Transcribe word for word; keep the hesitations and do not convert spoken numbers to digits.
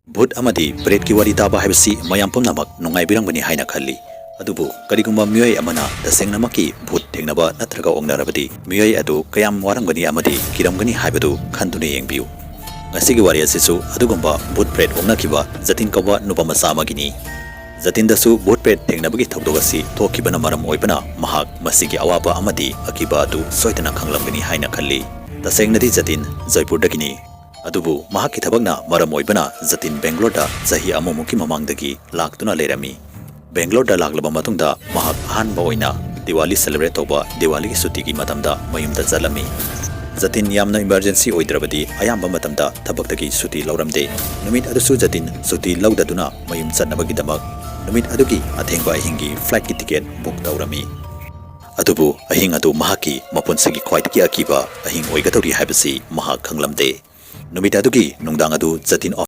ꯚꯨꯠ ꯑꯃꯗꯤ ꯄ꯭ꯔꯦꯠꯀꯤ ꯋꯥꯔꯤ ꯇꯥꯕ ꯍꯥꯏꯕꯁꯤ ꯃꯌꯥꯝ ꯄꯨꯝꯅꯃꯛ ꯅꯨꯡꯉꯥꯏꯕꯤꯔꯝꯒꯅꯤ ꯍꯥꯏꯅ ꯈꯜꯂꯤ꯫ ꯑꯗꯨꯕꯨ ꯀꯔꯤꯒꯨꯝꯕ ꯃꯤꯑꯣꯏ ꯑꯃꯅ ꯇꯁꯦꯡꯅꯃꯛꯀꯤ ꯚꯨꯠ ꯊꯦꯡꯅꯕ ꯅꯠꯇ꯭ꯔꯒ ꯑꯣꯛꯅꯔꯕꯗꯤ, ꯃꯤꯑꯣꯏ ꯑꯗꯨ ꯀꯌꯥꯝ ꯋꯥꯔꯝꯒꯅꯤ ꯑꯃꯗꯤ ꯀꯤꯔꯝꯒꯅꯤ ꯍꯥꯏꯕꯗꯨ ꯈꯟꯗꯨꯅ ꯌꯦꯡꯕꯤꯌꯨ꯫ ꯉꯁꯤꯒꯤ ꯋꯥꯔꯤ ꯑꯁꯤꯁꯨ ꯑꯗꯨꯒꯨꯝꯕ ꯚꯨꯠ ꯄ꯭ꯔꯦꯠ ꯑꯣꯛꯅꯈꯤꯕ ꯖꯇꯤꯟ ꯀꯧꯕ ꯅꯨꯄꯥ ꯃꯆꯥ ꯑꯃꯒꯤꯅꯤ꯫ ꯖꯇꯤꯟꯗꯁꯨ ꯚꯨꯠ ꯄ꯭ꯔꯦꯠ ꯊꯦꯡꯅꯕꯒꯤ ꯊꯧꯗꯣꯛ ꯑꯁꯤ ꯊꯣꯛꯈꯤꯕꯅ ꯃꯔꯝ ꯑꯣꯏꯕꯅ ꯃꯍꯥꯛ ꯃꯁꯤꯒꯤ ꯑꯋꯥꯕ ꯑꯃꯗꯤ ꯑꯀꯤꯕ ꯑꯗꯨ ꯁꯣꯏꯗꯅ ꯈꯪꯂꯝꯒꯅꯤ ꯍꯥꯏꯅ ꯈꯜꯂꯤ꯫ ꯇꯁꯦꯡꯅꯗꯤ ꯖꯇꯤꯟ ꯖꯣꯏꯄꯨꯔꯗꯒꯤꯅꯤ꯫ ꯑꯗꯨꯕꯨ ꯃꯍꯥꯛꯀꯤ ꯊꯕꯛꯅ ꯃꯔꯝ ꯑꯣꯏꯕꯅ ꯖꯇꯤꯟ ꯕꯦꯡꯒ꯭ꯂꯣꯔꯗ ꯆꯍꯤ ꯑꯃꯃꯨꯛꯀꯤ ꯃꯃꯥꯡꯗꯒꯤ ꯂꯥꯛꯇꯨꯅ ꯂꯩꯔꯝꯃꯤ꯫ ꯕꯦꯡꯒ꯭ꯂꯣꯔꯗ ꯂꯥꯛꯂꯕ ꯃꯇꯨꯡꯗ ꯃꯍꯥꯛ ꯑꯍꯥꯟꯕ ꯑꯣꯏꯅ ꯗꯤꯋꯥꯂꯤ celebrate ꯇꯧꯕ ꯗꯤꯋꯥꯂꯤꯒꯤ ꯁꯨꯇꯤꯒꯤ ꯃꯇꯝꯗ ꯃꯌꯨꯝꯗ ꯆꯠꯂꯝꯃꯤ꯫ ꯖꯇꯤꯟ ꯌꯥꯝꯅ emergency ꯑꯣꯏꯗ꯭ꯔꯕꯗꯤ ꯑꯌꯥꯝꯕ ꯃꯇꯝꯗ ꯊꯕꯛꯇꯒꯤ ꯁꯨꯇꯤ ꯂꯧꯔꯝꯗꯦ꯫ ꯅꯨꯃꯤꯠ ꯑꯗꯨꯁꯨ ꯖꯇꯤꯟ ꯁꯨꯇꯤ ꯂꯧꯗꯗꯨꯅ ꯃꯌꯨꯝ ꯆꯠꯅꯕꯒꯤꯗꯃꯛ ꯅꯨꯃꯤꯠ ꯑꯗꯨꯒꯤ ꯑꯊꯦꯡꯕ ꯑꯍꯤꯡꯒꯤ flightꯀꯤ ticket book ꯇꯧꯔꯝꯃꯤ꯫ ꯑꯗꯨꯕꯨ ꯑꯍꯤꯡ ꯑꯗꯨ ꯃꯍꯥꯛꯀꯤ ꯃꯄꯨꯟꯁꯤꯒꯤ ꯈ꯭ꯋꯥꯏꯗꯒꯤ ꯑꯀꯤꯕ ꯑꯍꯤꯡ ꯑꯣꯏꯒꯗꯧꯔꯤ ꯍꯥꯏꯕꯁꯤ ꯃꯍꯥꯛ ꯈꯪꯂꯝꯗꯦ꯫ ꯅꯨꯃꯤꯠ ꯑꯗꯨꯒꯤ ꯅꯨꯡꯗꯥꯡ ꯑꯗꯨ ꯖꯇꯤꯟ